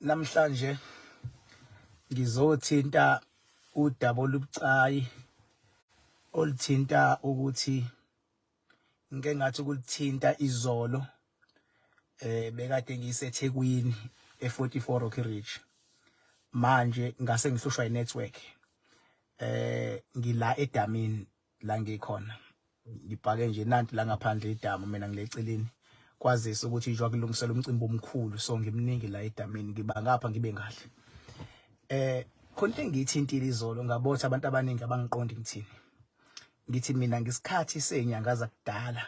Namhlanje ngizothinta udaba olubucayi oluthinta ukuthi ngike ngathi ukulithinta izolo. Bekade ngiseThekwini e44 Rocky Ridge, manje ngase ngihlushwa inetwork. Ngila edamini la ngikhona, ngibhake nje nanti la ngaphandle idamu, mina ngileceleni kwazise ukuthi nje kulungisela umcimbi omkhulu, so ngimningi la edamini, ngiba ngapha ngibe ngahle. Khona into engiyithintile izolo, ngabotha abantu abaningi abangiqondi ngithini. Ngithi mina ngesikhathi senyanga zakudala,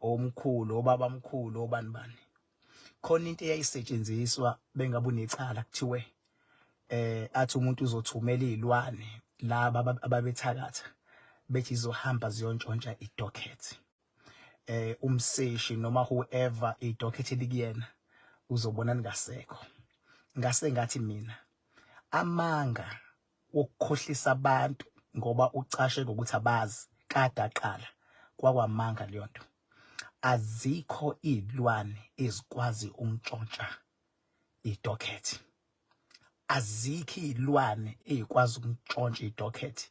omkhulu, obaba mkhulu, obani bani, khona into eyayisetshenziswa bengabe unecala, kuthiwe athi umuntu uzothumela izilwane laba ababethakatha, bethi izohamba ziyontshontsha idocket, umseshi noma whoever idocket elikuyena uzobona ningasekho. Ngase ngathi mina amanga wokukhohlisa abantu ngoba ucashe ngokuthi abazi kade aqala kwakwamanga leyo nto. Azikho izilwane ezikwazi ukuntshontsha idocket, azikho izilwane ezikwazi ukuntshontsha idocket.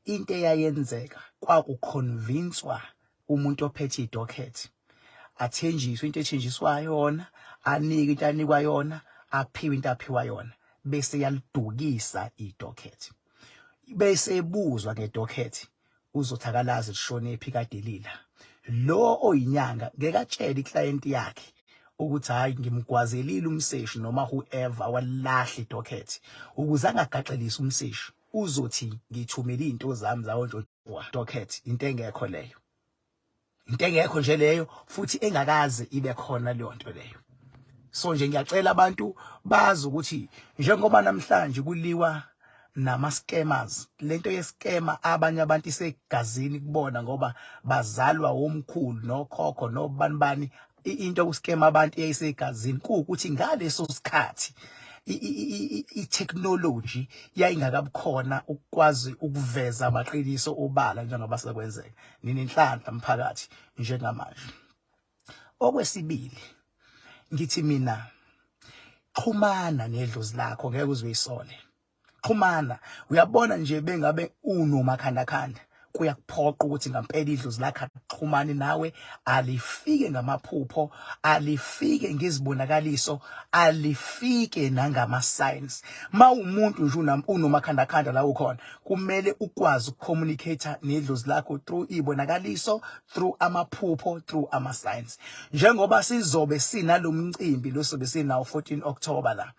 Into eyayenzeka kwakuconvincewa umuntu ophethe idocket, athenjiswe into ethenjiswa yona, anike into anikwa yona, aphiwe into aphiwa yona, bese yalidukisa idocket, bese ebuzwa ngedocket, uzothi akalazi lishonephi kade lila. Lo oyinyanga ngeke atshele iclient yakhe ukuthi hayi, ngimgwazelile umseshi noma whoever walahla idocket, ukuze angagaxelisi umseshi. Uzothi ngithumele izinto zami zawo nje docket. Into engekho leyo, into engekho nje leyo, futhi engakaze ibe khona leyo nto leyo. So nje ngiyacela abantu bazi ukuthi njengoba namhlanje kuliwa nama scammers, lento ye scammer abanye abantu isegazini kubona ngoba bazalwa omkhulu nokhokho nobani bani. Into yokuscam abantu eyayisegazini kuwukuthi ngaleso sikhathi i-technology yayingakabukhona ukukwazi ukuveza amaqiniso obala njengoba sekwenzeka. Ninenhlanhla mphakathi njengamanje. Okwesibili, ngithi mina xhumana nedlozi lakho, ngeke uze uyisole. Xhumana, uyabona nje bengabe unomakhandakhanda, kuyakuphoqa ukuthi ngampela idlozi lakho axhumane nawe, alifike ngamaphupho, alifike ngezibonakaliso, alifike nangama signs. Mawumuntu nje unomakhandakhanda la ukhona, kumele ukwazi ukucommunicate nedlozi lakho through ibonakaliso, through amaphupho, through ama signs. Njengoba sizobe sinalomcimbi lo sobe sinawo 14 October la,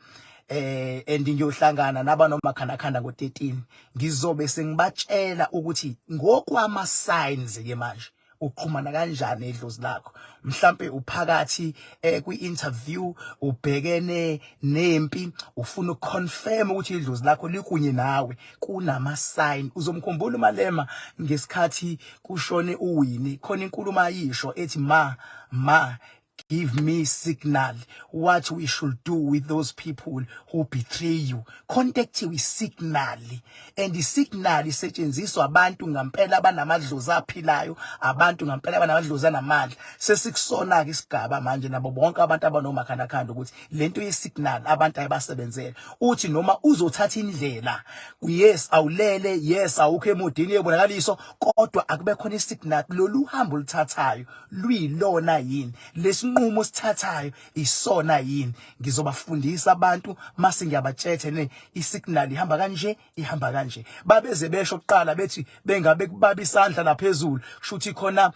and ngiyohlangana nabanomakhandakhanda ngo-13, ngizobe sengibatshela ukuthi ngokwama signs ke manje uxhumana kanjani edlozi lakho. Mhlambe uphakathi kwi-interview, ubhekene nempi, ufuna ukuconfirm ukuthi idlozi lakho likunye nawe, kunama sign. Uzomkhumbula uMalema ngesikhathi kushone uWinnie, khona inkulumo ayisho ethi, "Ma ma, give me signal what we should do with those people who betray you." Contact with signal, and isignal isetshenziswa abantu ngampela abanamadlozi aphilayo, abantu ngampela abanamadlozi anamandla. Sesikusona ke isigaba manje nabo bonke abantu abanomakhandakhanda ukuthi lento yesignal abantu ayibasebenzele. Uthi noma uzothatha indlela, yes awulele, yes awukho emodini yebonakaliso, kodwa akube khona isignal, lolu hambo oluthathayo luyilona yini, lesinqumo sithathayo isona yini. Ngizobafundisa abantu mase ngiyabatshethe ne isignal ihamba kanje, ihamba kanje. Babeze besho kuqala bethi bengabe kubaba isandla laphezulu, kushuthi khona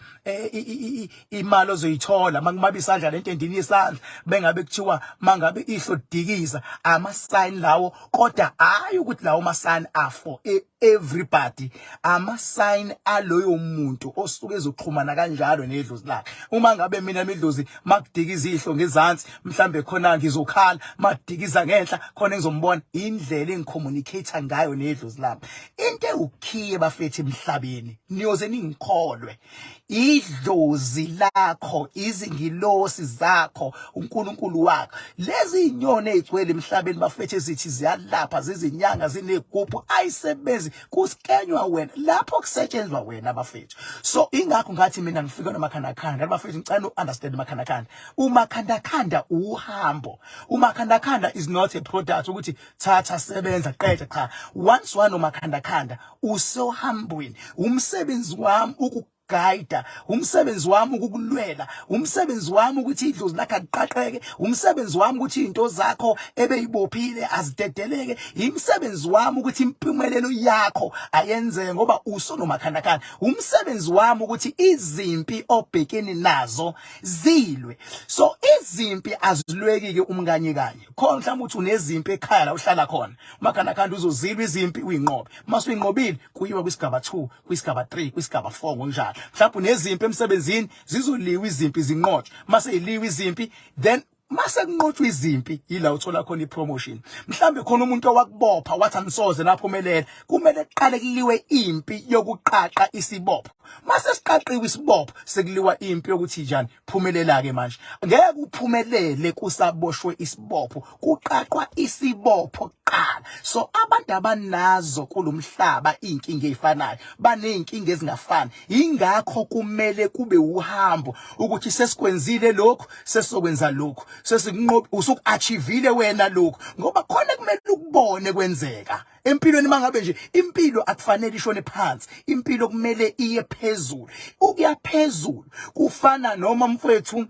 imali ozoyithola. Makubaba isandla lento endini yesandla, bengabe kuthiwa mangabe ihlo dikiza, ama sign lawo. Kodwa hayi ukuthi lawo ma sign are for everybody, ama sign aloyo muntu osuke ezoxhumana kanjalo nedlozi lakhe. Uma ngabe mina midlozi makudikiza ihlo ngezansi, mhlambe khona ngizokhala, makudikiza ngenhla khona ngizombona, indlela engicommunicate ngayo nedlozi lami. Into ewukhiye bafethu emhlabeni, niyoze ningikholwe, idlozi lakho, izingilosi zakho, uNkulunkulu wakho. Lezi inyoni ezigcwele emhlabeni bafethu ezithi ziyalapha, zizinyanga, zinegubhu, ayisebenzi. lezi, kuskenywa wena lapho, kusetshenzwa wena bafethu. So ingakho ngathi mina ngifika nomakhandakhanda bafethu, ngicela u-understand umakhandakhanda. Umakhandakhanda uhambo. Umakhandakhanda is not a product ukuthi thatha, sebenza, qeda. Cha, once wanomakhandakhanda usohambweni. Umsebenzi wami ukugayida, umsebenzi wami ukukulwela, umsebenzi wami ukuthi idlozi lakho aliqaqeke, umsebenzi wami ukuthi izinto zakho ebeyibophile azidedeleke, imsebenzi wami ukuthi impumelelo yakho ayenzeke ngoba usunomakhandakhanda, umsebenzi wami ukuthi izimpi obhekene nazo zilwe. So izimpi azilweki ke umkanye kanye. Khona mhlawumbe uthi unezimpi ekhaya la uhlala khona, umakhandakhanda uzozilwa izimpi, uyinqobe. Mase uyinqobile, kuyiwa kwisigaba 2, kwisigaba 3, kwisigaba 4, ngokunjalo. Mhlawumbe unezimpi emsebenzini, zizoliwa izimpi, zinqotshwe. Mase yiliwa izimpi, then mase kunqotshwa izimpi, yila uthola khona ipromotion. Mhlambe khona umuntu owakubopha wathi anisoze naphumelela, kumele kuqale kuliwe impi yokuqaqa isibopho. Mase siqaqiwe isibopho, sekuliwa impi yokuthi njani, phumelela ke manje. Ngeke uphumelele kusaboshwe isibopho, kuqaqwa isibopho kuqala. So abantu abanazo kulomhlaba inkinga ezifanayo, baneyinkinga ezingafani. Ingakho kumele kube uhambo ukuthi sesikwenzile lokhu, sesokwenza lokhu, sesikunqobi, usuku-achievile wena lokhu, ngoba khona kumele ukubone kwenzeka empilweni. Mangabe nje impilo akufanele ishone phansi, impilo kumele iye phezulu. Ukuya phezulu kufana noma mfowethu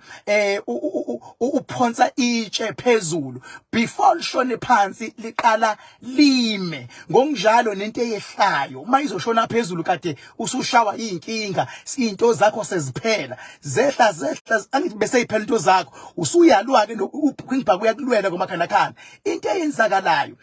uphonsa itshe phezulu, before lishone phansi liqala lime. Ngokunjalo nento eyehlayo uma izoshona phezulu, kade usushawa izinkinga, izinto zakho seziphela, zehla zehla, angithi bese iphela into zakho, usuyalwa ke nokuphindwa kuyakulwela komakhandakhanda. Into eyenzakalayo,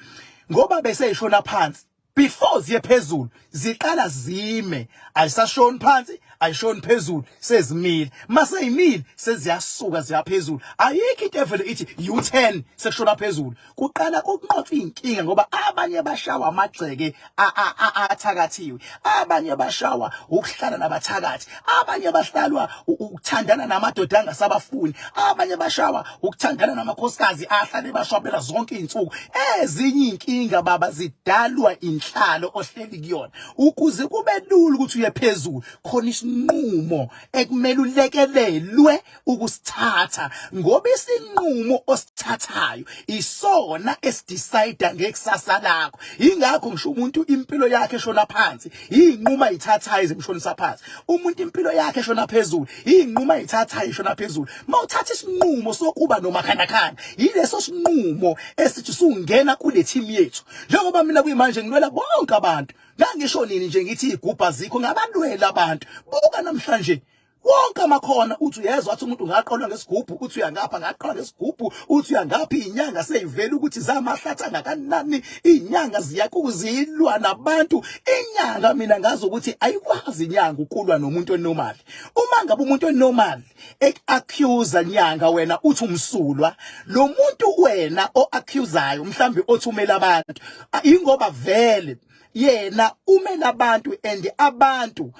ngoba bese ishona phansi, before ziye phezulu ziqala zime, ayisashoni phansi, ayishoni phezulu, sezimile. Mase imile, seziyasuka ziyaphezulu. Ayikho into evele ithi U10 sekushona phezulu. Kuqala ukunqotshwa inkinga, ngoba abanye bashawa amagceke athakathiwe, abanye bashawa ukuhlala nabathakathi, abanye bahlalwa ukuthandana namadoda angasabafuni, abanye bashawa ukuthandana namakhosikazi ahlale bashwabela zonke izinsuku. Ezinye inkinga baba zidalwa inhlalo ohleli kuyona. Ukuze kube lula ukuthi uye phezulu, khona isinqumo ekumele ulekelelwe ukusithatha, ngoba isinqumo osithathayo isona esidecide ngekusasa lakho. Ingakho ngisho umuntu impilo yakhe eshona phansi, inquma ayithathayo ezimshonisa phansi. Umuntu impilo yakhe eshona phezulu, inquma ayithathayo ishona phezulu. Mawuthatha isinqumo sokuba nomakhandakhanda, yileso sinqumo esithi sungena kule team yethu. Njengoba mina kuyimanje ngilwela bonke abantu, ngangisho nini nje ngithi igubha zikho, ngabalwela abantu. Buka namhlanje wonke amakhona, uthi uyezwa athi umuntu ngaqolwa ngesigubhu, uthi uyangapha ngaqolwa ngesigubhu, uthi uyangapha. Izinyanga seyivela ukuthi zamahlathi angakanani, izinyanga ziyakuzilwa nabantu. Inyanga mina ngazi ukuthi ayikwazi inyanga ukulwa nomuntu onormal. Uma ngabe umuntu onormal ek-accuse nyanga, wena uthi umsulwa lo muntu wena o-accusayo, mhlambi othumela abantu, ingoba vele yena umela abantu and abantu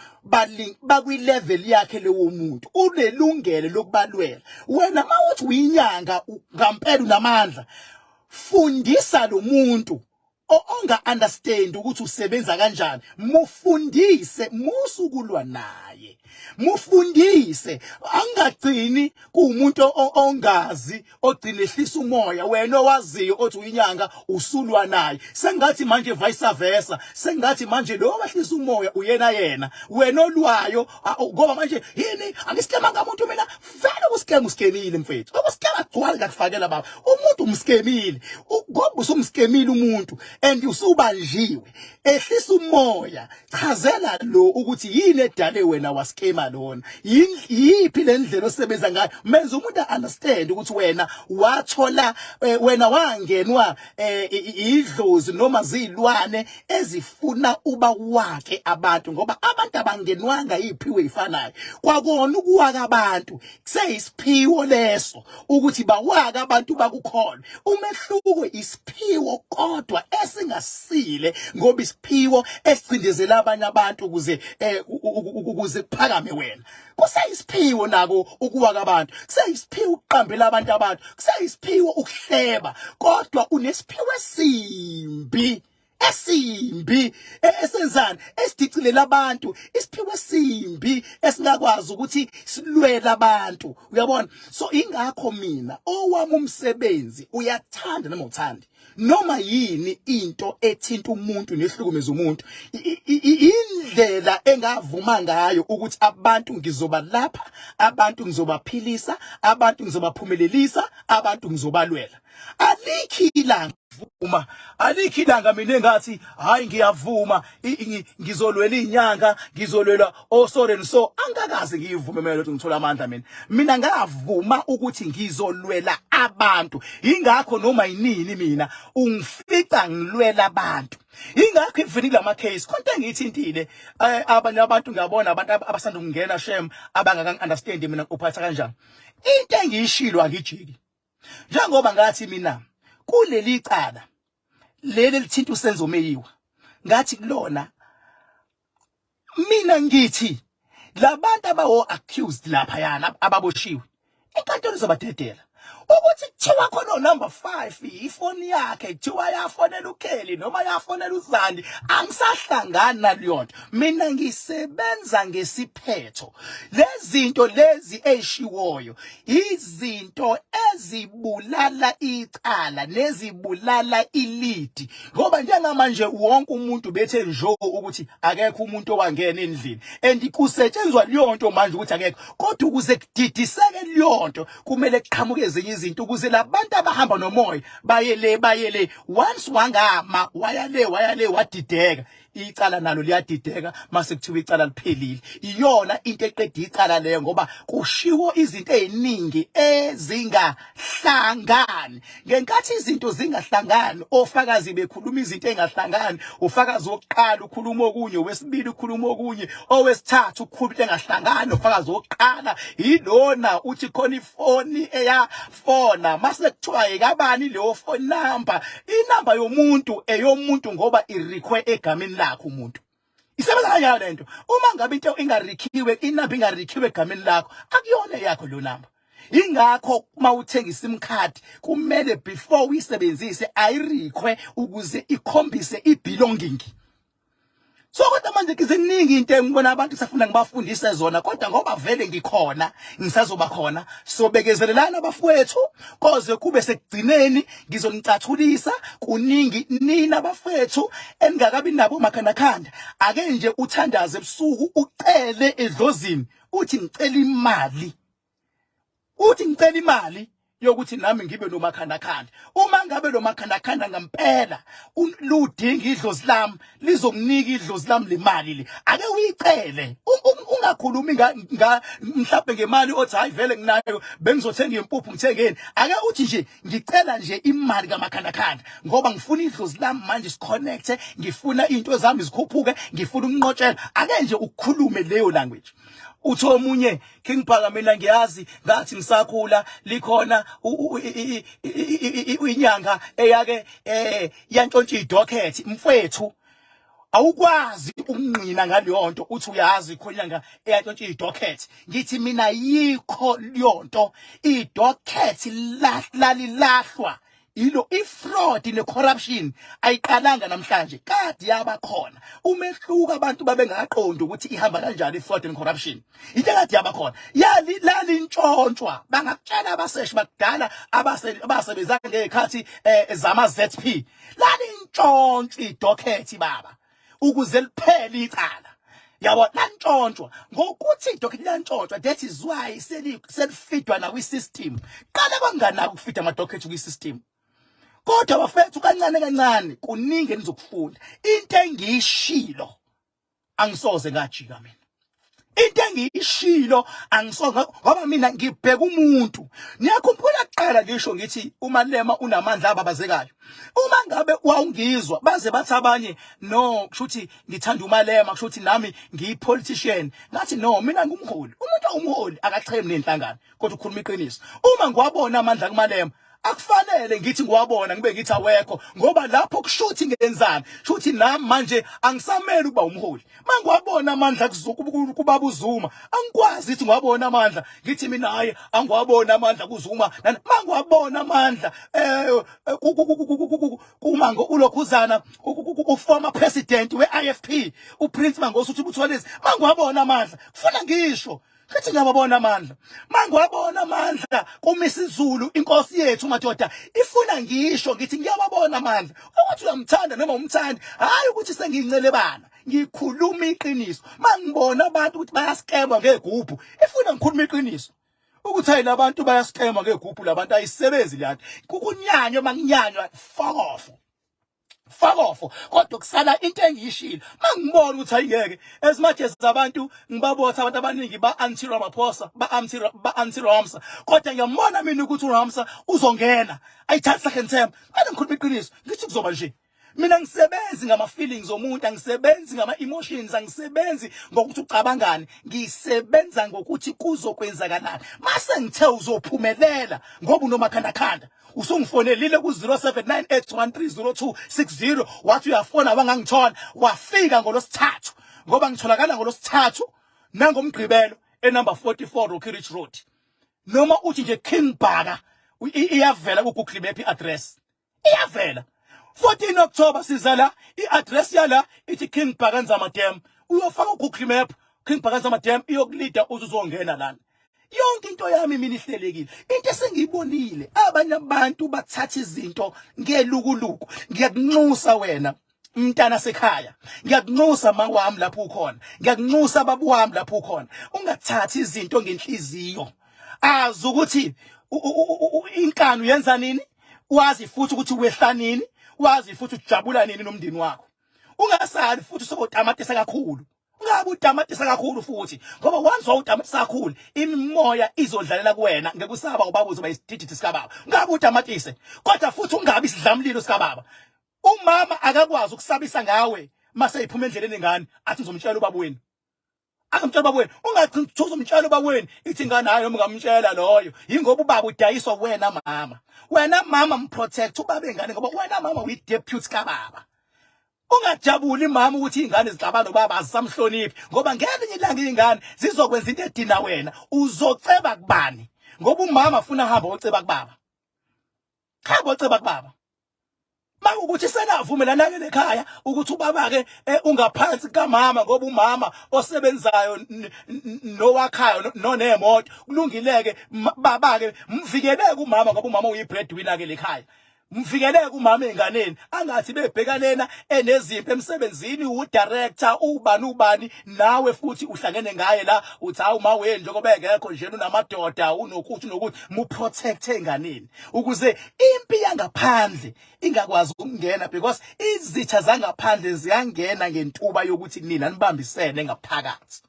bakwi-level yakhe lewo muntu unelungelo lokubalwela. Wena mawuthi uyinyanga ngampela unamandla, fundisa lo muntu onga understand ukuthi usebenza kanjani, mufundise, musukulwa naye, mufundise. Angagcini kuwumuntu ongazi ogcina ehlisa umoya, wena owaziyo othi uyinyanga usulwa naye. Sengathi manje vice versa, sengathi manje lo wehlisa umoya uyena yena, wena olwayo, ngoba manje yini, angisikemanga umuntu mina. Vele uskema, uskemile mfethu, ukuskema gcwala ngakufakela baba. Umuntu umskemile, ngoba usumskemile umuntu and usubanjiwe. Ehlisa umoya, chazela lo ukuthi yini edale wena waskema lona, yiphi le ndlela osebenza ngayo. Menza umuntu understand ukuthi wena wathola wena wangenwa idlozi noma zilwane ezifuna uba wakhe abantu, ngoba abantu abangenwanga iphiwe ifanayo. Kwakona ukuwaka abantu kuseyisiphiwo leso, ukuthi bawaka abantu bakukholwe. Umehluko isiphiwo kodwa esingasile, ngoba isiphiwo esicindezela abanye abantu ukuze kuphakame wena. Kuseyisiphiwo nako ukuwaka abantu, kuseyisiphiwo ukuqambela abantu, kuseyisiphiwo ukuhleba, kodwa unesiphiwo esimbi. Esimbi esenzani esidicilela abantu, isiphiwo esimbi esingakwazi ukuthi silwele abantu, uyabona. So ingakho mina owami umsebenzi, uyathanda noma uthandi, noma yini into ethinta umuntu nehlukumeza umuntu, indlela engavuma ngayo ukuthi abantu ngizobalapha, abantu ngizobaphilisa, abantu ngizobaphumelelisa, abantu ngizobalwela. Alikho ilanga vuma, alikho ilanga mina engathi hayi ngiyavuma ngizolwela inyanga, ngizolwela osoreni. So angikakaze ngiyivume mina ukuthi ngithola amandla. Mina ngavuma ukuthi ngizolwela abantu. Ingakho noma yinini mina ungifica ngilwela abantu. Ingakho even kulama case khonto engiyithintile, abanye abantu ngiyabona abantu abasanda ukungena, shem, abangaka understand mina uphatha kanjani. Into engiyishilo angijiki. Njengoba ngathi mina kuleli cala leli lithinta uSenzo Meyiwa, ngathi kulona mina ngithi labantu abawo accused lapha yana ababoshiwe, inkantolo izobadedela. Ukuthi kuthiwa khona number 5 ifoni yakhe kuthiwa yafonela uKelly noma yafonela uZandi, angisahlangani naleyonto. Mina ngisebenza ngesiphetho. Lezinto lezi ezishiwoyo izinto ezibulala icala nezibulala ilidi, ngoba njengamanje wonke umuntu bethe njo ukuthi akekho umuntu owangena endlini, and kusetshenzwa leyonto manje ukuthi akekho. Kodwa ukuze kudidiseke leyonto kumele kuqhamuke ezinye izinto ukuze labantu abahamba nomoya baye le, baye le. Once wangama waya le, waya le, wadideka, icala nalo liyadideka. Mase kuthiwa icala liphelile, iyona into eqeda icala leyo, ngoba kushiwo izinto eziningi ezingahlangani. Ngenkathi izinto zingahlangani, ofakazi bekhuluma izinto ezingahlangani, ufakazi wokuqala ukhuluma okunye, owesibili ukhuluma okunye, owesithathu ukhuluma into engahlangani, ufakazi wokuqala yilona uthi khona ifoni eyafona, mase kuthiwa ekabani leyo phone number, inamba yomuntu eyomuntu ngoba irikhwe egameni lakhe umuntu. Isebenza kanjalo lento. Uma ngabe into ingarikhiwe, inamba ingarikhiwe egameni lakho, akuyona yakho leyo namba. Ingakho uma uthenga iSIM card kumele before uyisebenzise ayirikhwe ukuze ikhombise ibelonging. So kodwa manje ziningi into engibona abantu safuna ngibafundise zona, kodwa ngoba vele ngikhona, ngisazoba khona. So bekezelelana bafowethu koze kube sekugcineni, ngizonicathulisa kuningi. Nina bafethu eningakabi nabo makhandakhanda, ake nje uthandaze ebusuku, ucele edlozini, uthi ngicela imali, uthi ngicela imali yokuthi nami ngibe nomakhandakhanda. Uma ngabe lo makhandakhanda ngempela ludinga idlozi lami, lizokunika idlozi lami le mali le. Ake uyicele, ungakhulumi mhlawumbe ngemali othi hayi vele nginayo, bengizothenga impuphu, ngithengeni. Ake uthi nje ngicela nje imali kamakhandakhanda ngoba ngifuna idlozi lami manje siconnecte, ngifuna into zami zikhuphuke, ngifuna ukunqotshela. Ake nje ukukhulume leyo language. Uthi omunye, King Bhaka, mina ngiyazi ngathi ngisakhula likhona inyanga eyake yantshontsha idocket. Mfethu, awukwazi ukungqina ngaleyo nto uthi uyazi khona inyanga eyantshontsha idocket. Ngithi mina yikho leyonto, idocket lalilahlwa ilo. I-fraud ne-corruption ayiqalanga namhlanje, kade yaba khona. Umehluko abantu babengaqondi ukuthi ihamba kanjani i-fraud and corruption. Into ekade yaba khona, yali lalintshontshwa. Bangakutshela abaseshi bakudala abasebenza ngezikhathi zama ZP, lalintshontshwa idocket baba ukuze liphele icala, yabo. Lantshontshwa ngokuthi idocket liyantshontshwa. That is why selifidwa na kwi-system. Qala kwanganako ukufida ama-docket kwi-system. Kodwa bafethu, kancane kancane kuningi enizokufunda. Into engiyishilo angisoze ngajika mina. Into engiyishilo angisoze, ngoba mina ngibheka umuntu. Niyakhumbula kuqala ngisho ngithi uMalema unamandla ababazekayo. Uma ngabe wawungizwa baze bathi abanye, no, kushuthi ngithanda uMalema, kushuthi nami ngiyi-politician. Ngathi no, mina ngumholi. Umuntu awumholi akachemi nenhlangano, kodwa ukhuluma iqiniso. Uma ngiwabona amandla kuMalema. Akufanele ngithi ngiwabona ngibe ngithi awekho, ngoba lapho kushuthi ngenzani? Shuthi nami manje angisamele ukuba umholi. Mangiwabona amandla kubaba uZuma, angikwazi ithi ngiwabona amandla ngithi mina hayi angiwabona amandla kuZuma. Mangiwabona amandla kuMango ulokhuzana uformer president we-IFP uPrince Mangosuthu Buthelezi, mangiwabona amandla kufuna ngisho ngithi ngiyababona amandla. Mangiwabona amandla kuMisizulu inkosi yethu madoda, ifuna ngisho ngithi ngiyababona amandla. Ukuthi uyamthanda noma umthandi, hayi ukuthi sengiyincelebana, ngikhuluma iqiniso. Mangibona abantu ukuthi bayaskemwa ngegubhu, ifuna ngikhuluma iqiniso ukuthi hayi labantu bayaskemwa ngegubhu, labantu ayisebenzi leyanto. Kukunyanywa makunyanywa fokofo fakofo, kodwa kusala into engiyishilo. Mangibona ukuthi ayingeke, as much as abantu ngibabotha abantu abaningi ba anti Ramaphosa, ba anti Ramsa, kodwa ngiyambona mina ukuthi uRamsa uzongena ayithathe second term. Mina ngikhuluma iqiniso ngithi kuzoba nje. Mina ngisebenzi ngama feelings omuntu, angisebenzi ngama emotions, angisebenzi ngokuthi ucabangani, ngisebenza ngokuthi kuzokwenzakalani. Mase ngithe uzophumelela ngoba unomakhandakhanda. Usungifonelile ku-0798130260, wathi uyafona wangangithola, wafika ngolosithathu, ngoba ngitholakala ngolosithathu nangomgqibelo enumber 44 Rocky Ridge Road. Noma uthi nje King Bhaka, iyavela ku Google Map i-address, iyavela. 14 October siza la, i-address yala ithi King Bhaka Nzama Dam. Uyofaka uGoogle Map King Bhaka Nzama Dam, iyokulida uze uzongena lana. Yonke into yami mina ihlelekile. Into esengiyibonile, abanye abantu bathatha izinto ngelukuluku. Ngiyakunxusa wena mntana sekhaya, ngiyakunxusa ma wami lapho ukhona, ngiyakunxusa baba wami lapho ukhona, ungathathi izinto ngenhliziyo. Azi ukuthi inkani uyenza nini, wazi futhi ukuthi wehla nini, wazi futhi ujabula nini nomndeni wakho. Ungasali futhi sokotamatisa kakhulu, ungabe utamatisa kakhulu futhi, ngoba once wawutamatisa kakhulu imimoya izodlalela kuwena, ngeke usaba ubaba uzoba isidididi sikababa. Ungabe utamatise, kodwa futhi ungabi isidlamlilo sikababa. Umama akakwazi ukusabisa ngawe mase iphuma endleleni ingane, athi ngizomtshela ubaba wenu, angimtshela ubaba wenu. Ungagcini uzomtshela ubaba wenu, ithi ingane hayi noma ungamtshela loyo, yingoba ubaba udayiswa wena mama. Wena mama mprotect ubaba engane, ngoba wena mama uyi-deputy kababa. Ungajabuli mama ukuthi izingane zixabana nobaba azisamhloniphi, ngoba ngelinye ilanga izingane zizokwenza into edina wena. Uzoceba kubani? Ngoba umama afuna ahambe oceba kubaba, hamba oceba kubaba. Makukuthi senavumelana ke lekhaya ukuthi ubaba ke ungaphansi kamama, ngoba umama osebenzayo nowakhayo nonemoto, kulungileke baba ke mvikeleke umama, ngoba umama uyi breadwinner ke lekhaya. Mvikeleke umama enganeni, angathi bebheka lena enezimpi emsebenzini, udirector ubani ubani, nawe futhi uhlangene ngaye la, uthi hawu ma wenu njengoba engekho nje unamadoda unokuthi unokuthi. Mu protect enganeni ukuze impi yangaphandle ingakwazi ukungena, because izitha zangaphandle ziyangena ngentuba yokuthi nina nibambisene ngaphakathi.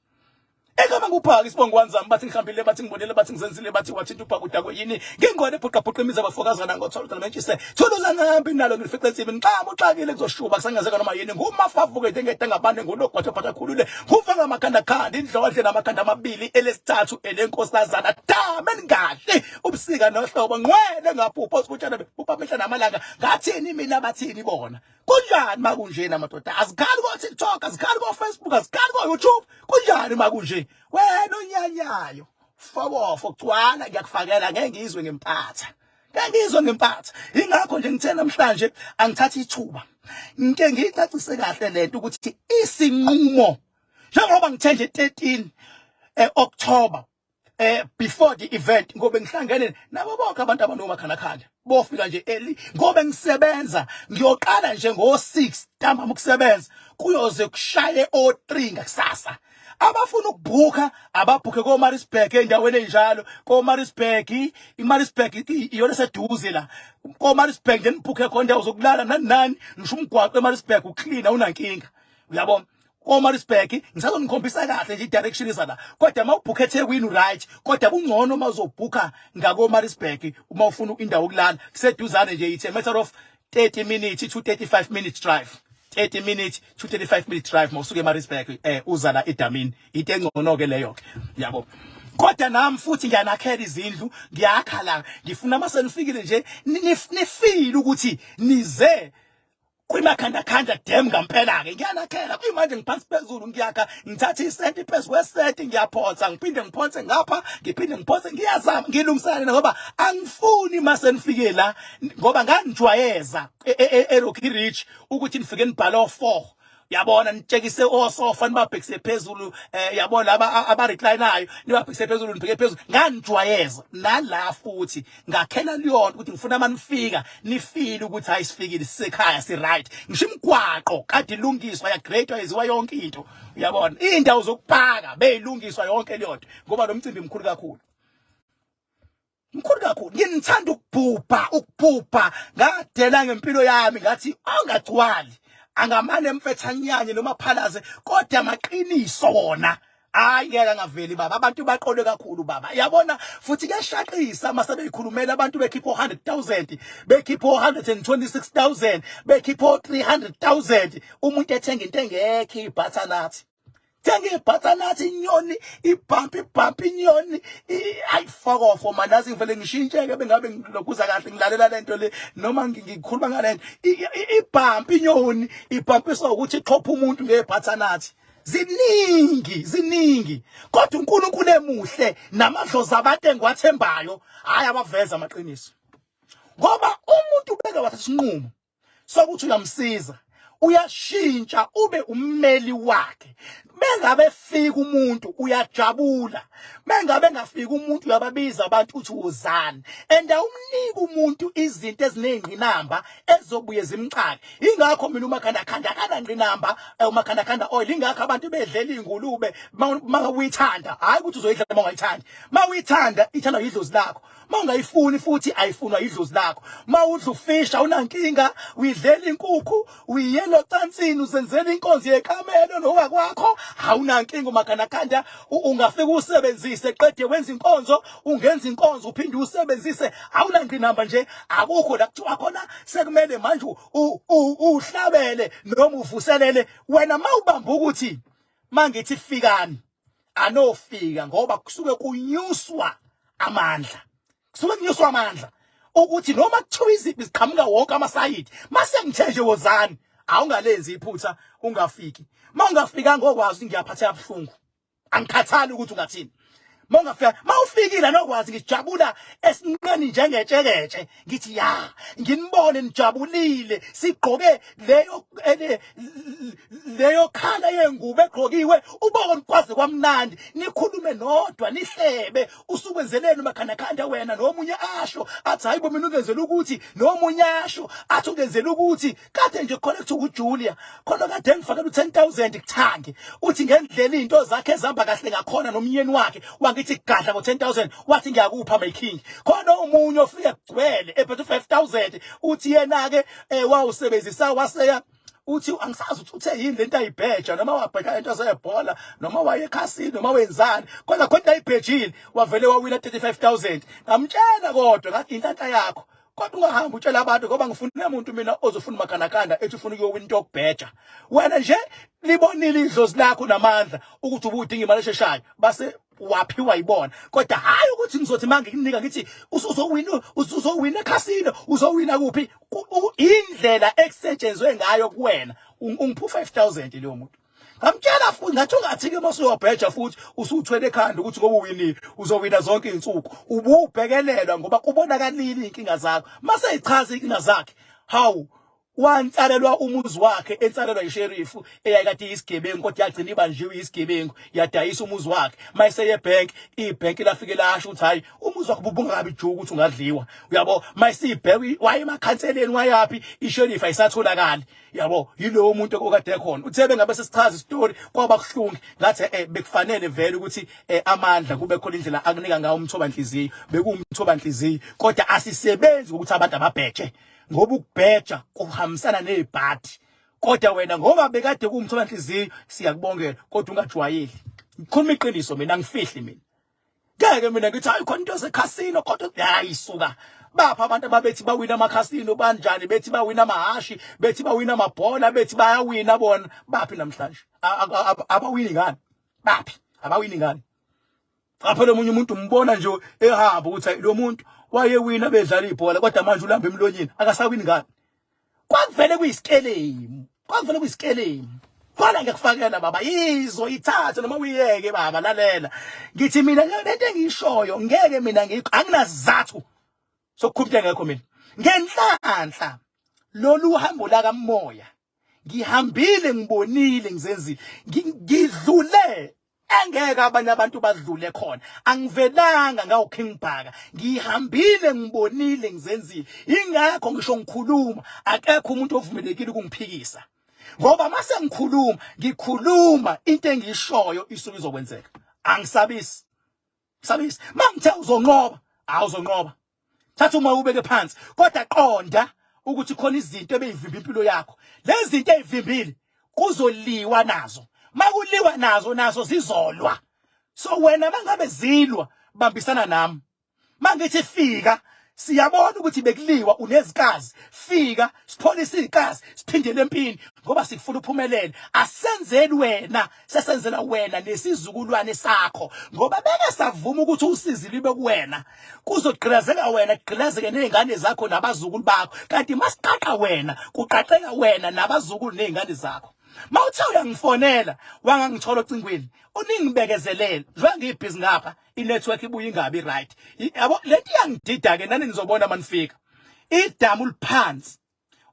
Engaba nguphaka isibongo wanzami, bathi ngihambile, bathi ngibonile, bathi ngizenzile, bathi wathinta ubhaka udakwe yini. Ngingone bhuqa bhuqa imizi abafokazana ngothola udala mentshise thuluza ngambi nalo ngilifice ensimini nxama uxakile kuzoshuba kusangenzeka noma yini. Ngumafavuke ngedengede ngabane ngunogwaja phatha khulule ngufa ngamakhanda khanda indlondle namakhanda amabili elesithathu elenkosazana dame ningadli ubusika nohlobo ngqwele ngaphupha osikutshana bephupha amehla namalanga. Ngathini mina, bathini bona? Kunjani makunjena madoda? Azikhali ko TikTok, azikhali ko Facebook, azikhali ko YouTube. Kunjani makunje? Wena onyanyayo, fokofo gcwala ngiyakufakela, ngeke ngizwe ngempatha, ngeke ngizwe ngempatha. Ingakho nje ngithe namhlanje angithatha ithuba ngike ngiyicacise kahle lento ukuthi isinqumo, njengoba ngithe nje 13 October before the event, ngoba ngihlangene nabo bonke abantu abanomakhanakhanda bofika nje early, ngoba ngisebenza ngiyoqala nje ngo6 ntambama ukusebenza, kuyoze kushaye o3 ngakusasa. Abafuna ukubhukha ababhukhe ko Maritzburg, endaweni enjalo ko Maritzburg. IMaritzburg iyona seduze la ko Maritzburg nje, nibhukhe khona indawo zokulala nani nani. Ngisho umgwaqo eMaritzburg uclean, awunankinga, uyabona. KoMaritzburg ngisazonikhombisa kahle nje i-direction iza la, kodwa uma ubhukha eThekwini right, kodwa kungcono uma uzobhukha ngakoMaritzburg. Uma ufuna indawo yokulala kuseduzane nje, it's a matter of 30 minutes to 35 minutes drive, 30 minutes to 35 minutes drive mawusuka eMaritzburg uza la edamini. Into engcono ke leyo ke, yabo. Kodwa nami futhi ngiyanakhela izindlu, ngiyakha la, ngifuna uma senifikile nje nifile ukuthi nize kwimakhandakhanda dam ngampela-ke. Ngiyanakhela kuyimanje, ngiphansi phezulu ngiyakha, ngithatha isenti phezu kwesenti, ngiyaphonsa, ngiphinde ngiphonse ngapha, ngiphinde ngiphonse, ngiyazama ngilungisane, ngoba angifuni uma senifike la, ngoba ngangijwayeza eRocky Ridge ukuthi nifike nibhale o-4, yabona, nitshekise osofa nibabhekise phezulu, yabona, laba aba-reclinayo nibabhekise phezulu, nibheke phezulu. Nganijwayeza nala futhi ngakhela liyona ukuthi ngifuna uma nifika nifile ukuthi hayi, sifikile, sisekhaya, si-right. Ngisho imigwaqo kade ilungiswa, ya-grade-wa, yenziwa yonke into, uyabona, iy'ndawo zokupaka beyilungiswa yonke leyo nto, ngoba lo mcimbi mkhulu kakhulu, mkhulu kakhulu. Nginithanda ukubhubha, ukubhubha ngadela ngempilo yami, ngathi angagcwali, angamane mfethanyanye noma phalaze, kodwa amaqiniso wona hayi, ngeke angaveli baba. Abantu baqolwe kakhulu baba, yabona. Futhi kuyashaqisa mase beyikhulumela abantu, bekhipha 100,000, bekhipha 126,000, bekhipha 300,000, umuntu ethenga into engekho, i-butternut, thenga i-butternut, inyoni ibhampi ibhampi inyoni. Ayi, fuck off man, yazi ngivele ngishintsheke bengabe ngilokhuza kahle, ngilalela lento le noma ngikhuluma ngalento. Ibhampi inyoni ibhampiswa ukuthi ixhopha umuntu nge-butternut. Ziningi, ziningi, kodwa uNkulunkulu emuhle namadlozi abantu engiwathembayo hayi abaveza amaqiniso, ngoba umuntu ubeke wathatha isinqumo sokuthi uyamsiza, uyashintsha ube ummeli wakhe. Bengabe fika umuntu uyajabula, mengabe ngafika umuntu uyababiza abantu uthi wozani, and awumniki umuntu izinto eziney'ngqinamba ezizobuye zimxake. Ingakho mina umakhandakhanda akanangqinamba, umakhandakhanda oil. Ingakho abantu bedlela iy'ngulube. Ma uyithanda, hhayi ukuthi uzoyidla uma ungayithandi. Ma uyithanda, ithandwa yidlozi lakho. Ma ungayifuni futhi, ayifunwa yidlozi lakho. Ma udla ufisha, unankinga, uyidlela inkukhu, uyiyela ocansini, uzenzela inkonzo yekamelo nowakwakho, awunankinga. Umakhandakhanda ungafika usebenzise, qede wenza inkonzo, ungenza inkonzo uphinde usebenzise, awunangqinamba nje. Akukho la kuthiwa khona sekumele manje uhlabele noma uvuselele. Wena mawubamba ukuthi mangithi fikani, anofika, ngoba kusuke kunyuswa amandla, kusuke kunyuswa amandla ukuthi noma kuthiwa iziphi ziqhamuka wonke amasayidi, mase ngithe nje wozani, awungalenzi iphutha ungafiki. Uma ungafikanga okwazi ngiyaphatheka buhlungu, angikhathali ukuthi ungathini. Uma ungafika, uma ufikile nokwazi ngijabula esinqeni njengetsheketshe, ngithi ya, nginibone nijabulile, sigqoke leyo leyo khala yengubo egqokiwe, ubone kwaze kwamnandi, nikhulume nodwa, nihlebe, usukwenzeleni umakhandakhanda wena, nomunye asho athi hayi bo, mina ungenzela ukuthi, nomunye asho athi ungenzela ukuthi. Kade nje khona kuthiwa uJulia khona kade ngifakela u-10,000 kuthangi, uthi ngendlela izinto zakhe ezihamba kahle ngakhona nomnyeni wakhe, wangithi gadla ngo-10,000, wathi ngiyakupha my king. Khona omunye ofike kugcwele ephethe u-5000, uthi yena-ke wawusebenzisa waseya, uthi angisazi ukuthi uthe yini lento ayibheja, noma wabheja into zebhola, noma wayekhasini, noma wenzani, kodwa khona into ayibhejile, wavele wawina 35,000. Ngamtshela kodwa ngathi inhlanhla yakho, kodwa ungahambi utshela abantu, ngoba ngifuna umuntu mina ozofuna umakhandakhanda ethi ufuna ukuyowina into yokubheja. Wena nje libonile idlozi lakho namandla ukuthi ubudinga imali esheshayo, base waphiwa yibona, kodwa hayi ukuthi ngizothi manje ngikunika ngithi usuzowina, usuzowina ekhasino, uzowina kuphi. Indlela ekusetshenzwe ngayo kuwena, ungiphu 5000 leyo muntu. Ngamtshela futhi ngathi ungathi-ke uma usuyobheja futhi usuthwele ekhanda ukuthi ngoba uwinile uzowina zonke iy'nsuku, ububhekelelwa ngoba kubonakalile iy'nkinga zakho. Mase eyichaza iy'nkinga zakhe, hawu, wansalelwa umuzi wakhe, ensalelwa isherifu eyayikade iyisigebengu, kodwa yagcina ibanjiwe isigebengu, yadayisa umuzi wakhe. Mayiseye ebhenki, ibhenki lafike lasho ukuthi hayi, umuzi wakho bubungabi juku ukuthi ungadliwa, uyabo. Mayisibheka waye emakhanseleni, wayaphi, isherifu ayisatholakali, yabo. Yilowo muntu okade khona uthe bengabe sesichaza isitori, kwaba kuhlungu. Ngathi bekufanele vele ukuthi amandla kube khona indlela akunika ngawo umthoba nhliziyo, bekuwumthoba nhliziyo, kodwa asisebenzi ukuthi abantu ababheje, ngoba ukubheja kuhambisana nezibhadi. Kodwa wena ngoba bekade kuwumthoba nhliziyo, siyakubongela, kodwa ungajwayeli. Ngikhuluma iqiniso mina, angifihli mina. Ngeke mina ngithi hayi, khona into zekhasino, kodwa hayi suka, bapha abantu ababethi bawina amakhasino banjani, bethi bawina amahashi, bethi bawina amabhola, bethi bayawina bona, baphi namhlanje? Abawini ngani? Baphi? Abawini ngani? Cha phela omunye umuntu umbona nje ehamba ukuthi lo muntu wayewina bedlala ibhola kodwa manje ulamba emlonyeni akasawini ngani. Kwakuvele kuyisikelemu. Kwakuvele kuyisikelemu. Khona ngiyakufakela baba yizo ithathe noma uyiyeke baba lalela. Ngithi mina lento engiyishoyo ngeke mina ngikho anginasizathu sokukhuluma ngekho mina. Ngenhlanhla lolu hambo la kamoya ngihambile ngibonile ngizenzile ngidlule engeke abanye abantu badlule khona angivelanga ngawo King Bhaka ngihambile ngibonile ngizenzile ingakho ngisho ngikhuluma akekho umuntu ovumelekile ukungiphikisa ngoba mase ngikhuluma ngikhuluma into engiyishoyo isuke izokwenzeka angisabisi sabisi mangithe uzonqoba awuzonqoba thatha uma ubeke phansi kodwa qonda ukuthi khona izinto ebeyivimba impilo yakho lezi zinto ezivimbile kuzoliwa nazo makuliwa nazo nazo zizolwa so wena mangabe zilwa bambisana nami mangithi fika siyabona ukuthi bekuliwa unezikazi fika sipholise izikazi siphindele empini ngoba sikufuna uphumelele asenzeli wena sesenzela wena nesizukulwane sakho ngoba beke savuma ukuthi usizi libe kuwena kuzogqilazeka wena kugqilazeke nezingane zakho nabazukulu bakho kanti masiqaqa wena kuqaqeka wena nabazukulu nezingane zakho mawuthe uyangifonela wangangithola ocingweni uningibekezelele njengoba ngiyibhizi ngapha inetwork ibuye ingabi right yabo lento iyangidida ke nani nizobona manifika idamu liphansi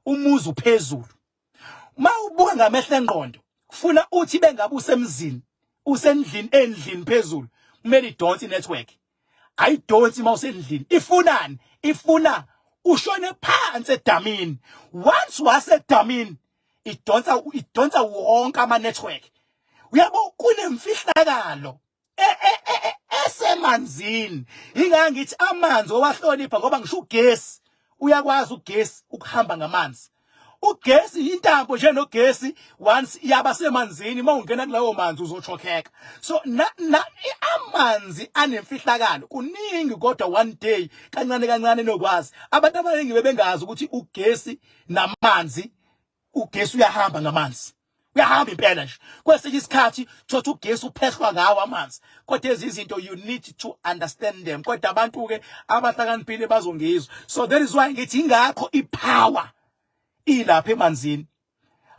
umuzi uphezulu uma ubuka ngamehlo engqondo kufuna uthi bengabe usemzini usendlini endlini phezulu kumele idonse inetwork ayidonsi uma usendlini ifunani ifuna ushone phansi edamini once wasedamini idonsa idonsa wonke ama network uyabo kunemfihlakalo E, e, e, esemanzini ingeke ngithi amanzi owahlonipha ngoba ngisho ugesi uyakwazi ugesi ukuhamba ngamanzi ugesi intambo nje nogesi once yaba semanzini uma ungena kulawo manzi uzochokheka so na, na amanzi anemfihlakalo kuningi kodwa one day kancane kancane nokwazi abantu abaningi bebengazi ukuthi ugesi namanzi ugesi uyahamba ngamanzi uyahamba impela nje kwesinye isikhathi thothi ugesi uphehlwa ngawo amanzi kodwa ezi izinto you need to understand them kodwa abantu ke abahlakaniphile bazongizwa so that is why ngithi ingakho ipower ilapha emanzini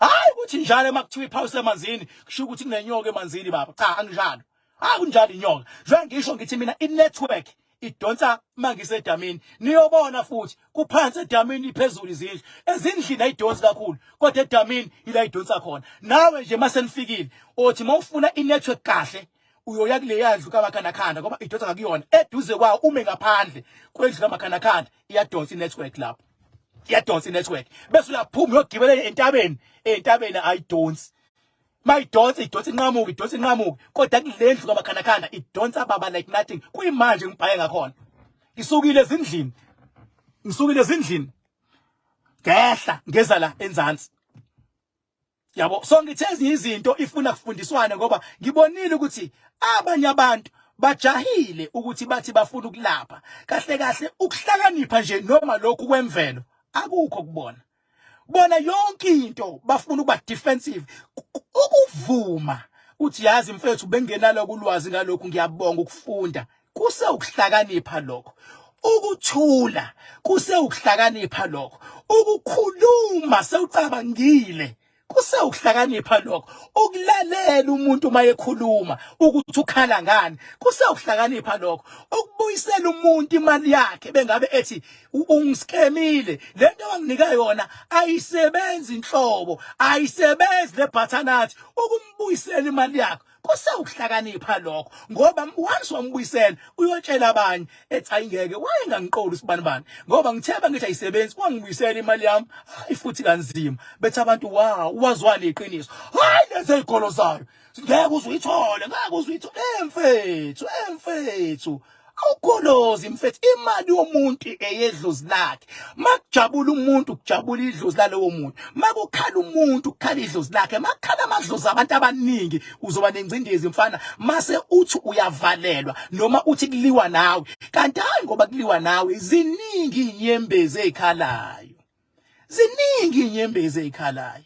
hayi ukuthi njalo makuthiwa ipower isemanzini kusho ukuthi kunenyoka emanzini baba cha anginjalo hayi kunjalo inyoka njengoba ngisho ngithi mina i-network idonsa mangisedamini niyobona futhi kuphansi edamini iphezulu izindlu ezindlini ayidonsi kakhulu kodwa edamini ila idonsa khona nawe nje mase nifikile othi mawufuna inetwork kahle uyoya kuleya ndlu kaMakhanakhanda ngoba idonsa ngakuyona eduze kwawo ume ngaphandle kwendlu kaMakhanakhanda iyadonsa inetwork lapho iyadonsa inetwork bese uyaphuma uyogibela entabeni entabeni ayidonsi mayidonsa idonsa inqamuke idonsa inqamuke kodwa kulendlu kaMakhanakhanda idonsa baba like nothing kuyimanje ngibhaye ngakhona ngisukile ezindlini ngisukile ezindlini ngehla ngeza la enzansi yabo so ngithe ezinye izinto ifuna kufundiswane ngoba ngibonile ukuthi abanye abantu bajahile ukuthi bathi bafuna ukulapha kahle kahle ukuhlakanipha nje noma lokhu kwemvelo akukho kubona bona yonke into bafuna ukuba defensive ukuvuma uthi yazi mfethu bengenalo kulwazi ngalokhu ngiyabonga ukufunda kuse ukuhlakanipha lokho ukuthula kuse ukuhlakanipha lokho ukukhuluma sewucabangile kusewukuhlakanipha lokho ukulalela umuntu uma ekhuluma ukuthi ukhala ngani kusewukuhlakanipha lokho ukubuyisela umuntu imali yakhe bengabe ethi ungiskemile lento wanginika yona ayisebenzi inhlobo ayisebenzi le butternut ukumbuyisela imali yakhe kusewukuhlakanipha lokho ngoba once wambuyisela uyotshela abanye ethi ayingeke wayengangiqoli usibanibani ngoba ngithemba ngithi ayisebenzi wangibuyisela imali yami hayi futhi kanzima bethi abantu wow wazwana iqiniso hayi lezi ezigolo zayo ngeke uze uyithole ngeke uze uyithole emfethu emfethu awugolozi mfethu imali yomuntu eyedlozi lakhe makujabula umuntu kujabula idlozi lalowo muntu makukhala umuntu kukhala idlozi lakhe makukhala amadlozi abantu abaningi uzoba nengcindezi mfana mase uthi uyavalelwa noma uthi kuliwa nawe kanti hayi ngoba kuliwa nawe ziningi inyembezi ezikhalayo ziningi inyembezi ezikhalayo.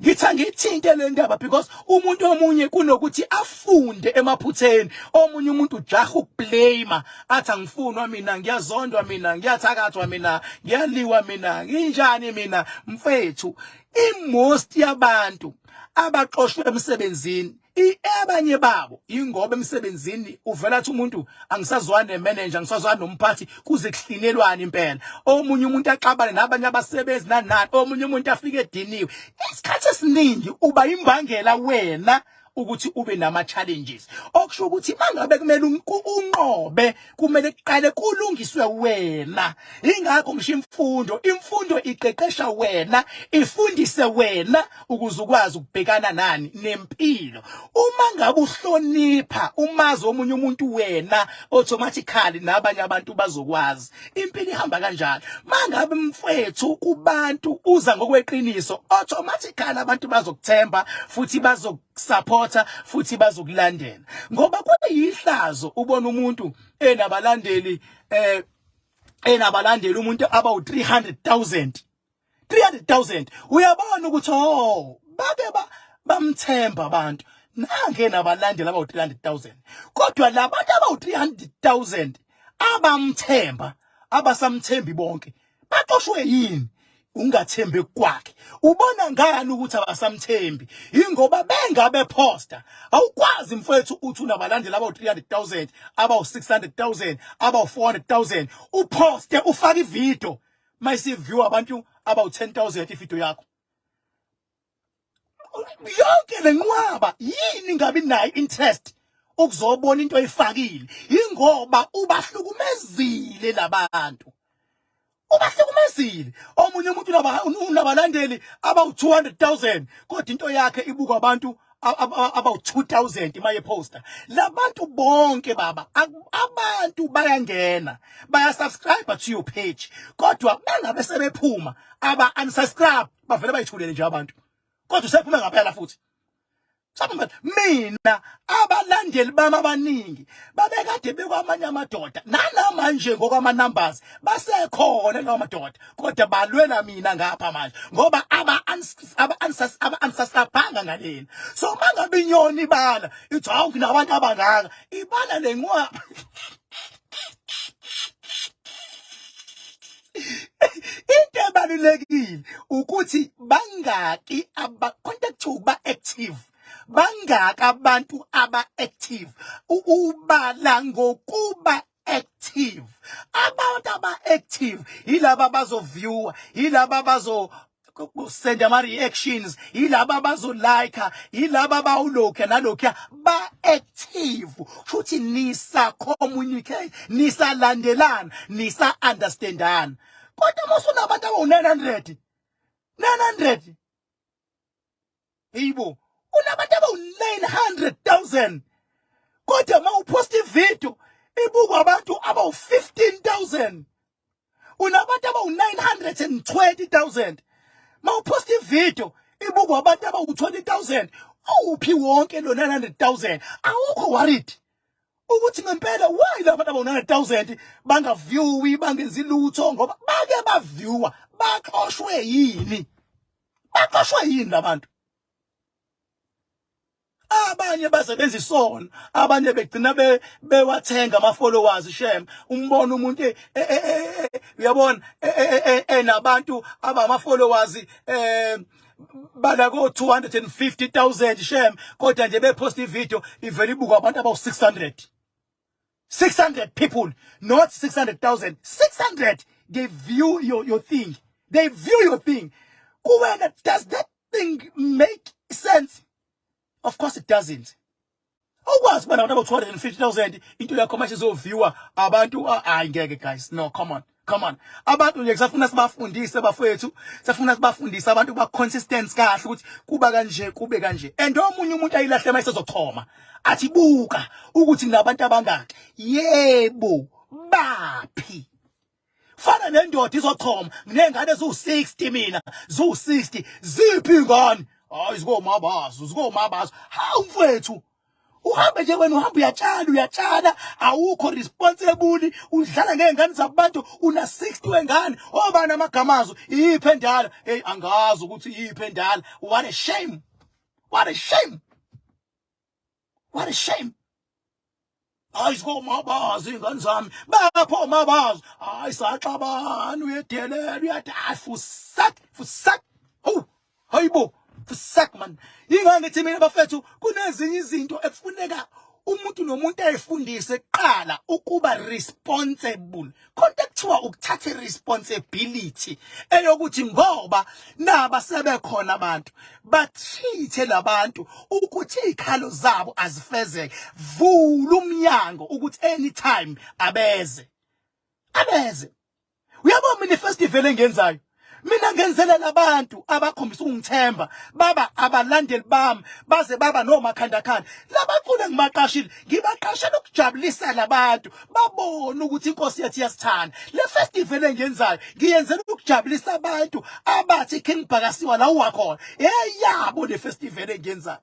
Ngithi angiyithinte le ndaba because umuntu omunye kunokuthi afunde emaphutheni, omunye umuntu ujaha ukublame, athi angifunwa mina, ngiyazondwa mina, ngiyathakathwa mina, ngiyaliwa mina, nginjani mina. Mfethu, imost yabantu abaxoshwe emsebenzini, abanye babo ingoba emsebenzini uvela athi umuntu angisazwani nemanager, angisazwani nomphathi, kuze kuhlinelwane impela. Omunye umuntu axabane nabanye abasebenzi nani nani, omunye umuntu afike ediniwe. Isikhathi esiningi uba imbangela wena ukuthi ube nama challenges, okusho ukuthi mangabe kumele unqobe, kumele kuqale kulungiswe wena. Ingakho ngisho imfundo iqeqesha wena, ifundise wena ukuze ukwazi ukubhekana nani nempilo. Uma ngabe uhlonipha umazi omunye umuntu wena, automatically nabanye abantu bazokwazi. Impilo ihamba kanjalo. Mangabe mfethu kubantu uza ngokweqiniso, automatically abantu bazokuthemba futhi bazokusupporta futhi bazokulandela, ngoba kuyihlazo ubona umuntu enabalandeli enabalandeli umuntu abawu 300,000, 300,000. Uyabona ukuthi oh, bake bamthemba abantu nange nabalandeli abawu 300,000, kodwa labantu abawu 300,000 abamthemba abasamthembi bonke. Baxoshwe yini? Ungathembi kwakhe. Ubona ngani ukuthi abasamthembi? Ingoba bengabe posta, awukwazi mfethu uthi unabalandeli abawu 300,000, abawu 600,000, abawu 400,000, uposte ufake ivideo, mayisiview abantu abawu 10,000 ivideo yakho yonke. Lenqwaba yini ngabi nayo interest ukuzobona into oyifakile? Ingoba ubahlukumezile labantu, ubahlukumezile. Omunye umuntu unabalandeli abawu 200,000, kodwa into yakhe ibukwa abantu abawu 2000 maye posta. Labantu bonke baba, abantu bayangena, baya subscribe to your page, kodwa bangabe sebephuma, aba unsubscribe, bavele bayithulele nje abantu, kodwa usephuma ngaphela futhi. Sabe mina abalandeli bami abaningi babekade bekwamanye amadoda, nanamanje ngokwama numbers basekhona lawo madoda, kodwa balwela mina ngapha manje ngoba aba unsubscribanga ngalena. So mangabe inyoni ibala ithi hawu, nginabantu abangaka, ibala lenqwaba. Into ebalulekile ukuthi bangaki aba contact ba active, bangaka abantu aba active. Ubala ngokuba active. Abantu aba active yilaba abazoviewer, yilaba abazo send ama reactions, yilaba abazo like, yilaba abawulokhu nalokhu ba active, futhi nisa communicate, nisalandelana, nisa understandana. Kodwa masunabantu abawu 900, 900, yibo unabantu abawu 900,000, kodwa mawupost ivideo ibukwa abantu abawu 15,000. Unabantu abawu 920,000, mawupost ivideo ibukwa abantu abawu 20,000. Awuphi wonke lo 900,000? Awukho worried ukuthi ngempela why labantu abawu 900,000 bangaviewi, bangenzi lutho? Ngoba bake baviewa. Baxoshwe yini? Baxoshwe yini labantu? Abanye basebenza isona, abanye begcina bewathenga ama followers. Shem, umbona umuntu uyabona enabantu abama followers bala ko 250,000, shem, kodwa nje bepost ivideo ivela ibukwa abantu abawu 600, 600 people, not 600,000, 600. They view your thing, they view your thing. Kuwena, does that thing make sense? Of course it doesn't. Awukwazi kuba nabantu abawu-250,000, into yakho manje izoviewa abantu, hayi ngeke guys, no, come on, come on. Abantu nje kusafuna sibafundise bafowethu, safuna sibafundise abantu ba consistent kahle ukuthi kuba kanje, kube kanje. And omunye umuntu ayilahle mayisezochoma, athi buka ukuthi nabantu abangaki. Yebo, baphi? Fana nendoda izochoma, nginengane eziwu-60 mina, ziwu-60, ziphi ingane? Hayi, zikomabazo, zikomabazo. Hawu mfethu. Uhambe nje wena, uhamba uyatshala, uyatshala, awukho responsible, udlala ngey'ngane zabantu. Una 60 wengane, obani amagama azo? Iyiphi endala? Hey, angazi ukuthi iyiphi endala. What a shame, what a shame, what a shame. Hayi, sikomabazi iy'ngane zami, bapho omabazi. Hayi, saxabana, uyedelela, uyathi hayi, fusak fusak, hawu, hayibo, fusak man. Ingane ngithi mina bafethu, kunezinye izinto ekufuneka umuntu nomuntu ayifundise kuqala ukuba responsible. Khona kuthiwa ukuthatha responsibility eyokuthi ngoba naba sebekhona abantu bathithe labantu ukuthi izikhalo zabo azifezeke, vula umnyango ukuthi anytime abeze, abeze. Uyabona mina ifestival engiyenzayo mina, ngenzela labantu abakhombisa ukungithemba, baba abalandeli bami, baze baba nomakhandakhanda. Labaculi engibaqashile, ngibaqashela ukujabulisa labantu, babone ukuthi inkosi yethu iyasithanda. Le festival engiyenzayo ngiyenzela ukujabulisa abantu abathi King Bhakasiwa la uwakhona. Eyabo le festival engiyenzayo,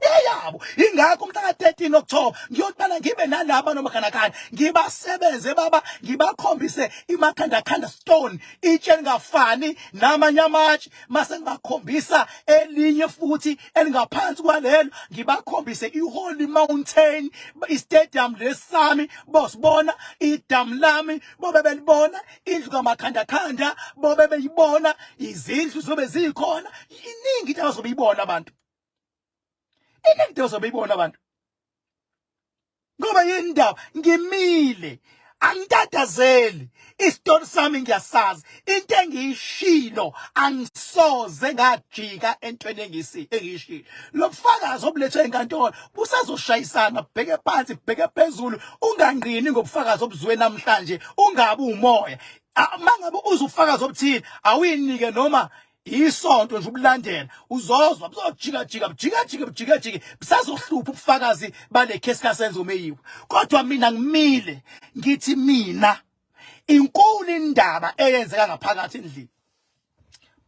eyabo. Ingakho umhla ka-13 October ngiyoqala ngibe nalaba nomakhandakhanda, ngibasebenze baba, ngibakhombise imakhandakhanda stone, itshe elingafani namanye amatshe. Mase ngibakhombisa elinye futhi elingaphansi kwalelo, ngibakhombise i-Holy Mountain, i-stadium lesami bosibona, idamu lami bobe belibona, indlu kamakhandakhanda bobe beyibona, izindlu zobe zikhona. Iningi into abazobe ibona abantu, iningi into abazobe ibona abantu. Ngoba yini indaba? Ngimile, angitatazeli, isitori sami ngiyasazi, into engiyishilo angisoze ngajika entweni engiyishilo. Lobufakazi obulethwe enkantolo busazoshayisana, bheke phansi, bheke phezulu. Ungangqini ngobufakazi obuzwe namhlanje, ungabi umoya. Mangabe uzufakazi obuthile, awuyinike noma isonto nje ubulandela, uzozwa buzojika jika, bujika jika, bujika jika, busazohlupha ubufakazi bale case kaSenzo Meyiwa. Kodwa mina ngimile, ngithi mina inkulu indaba eyenzeka ngaphakathi endlini.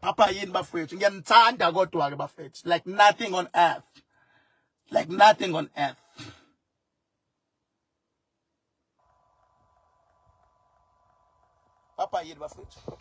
Papa yini bafethu, ngiyanithanda kodwa ke bafethu, like nothing on earth, like nothing on earth. Papa yini bafethu.